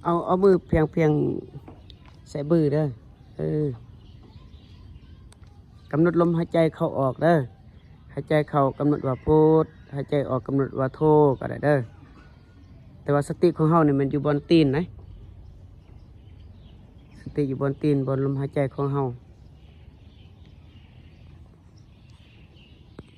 ເອົາ ເອົາມືພຽງໆໃສ່ບືເດີ. ເອີ ກຳນົດລົມຫາຍໃຈເຂົ້າອອກເດີ. ຫາຍໃຈເຂົ້າກຳນົດວ່າພຸດ, ຫາຍໃຈອອກກຳນົດວ່າໂທກໍໄດ້ເດີ. ແຕ່ວ່າສະຕິຂອງເຮົານີ້ແມ່ນຢູ່ບ່ອນຕີນນະ, ສະຕິຢູ່ບ່ອນຕີນ, ບ່ອນລົມຫາຍໃຈຂອງເຮົາ.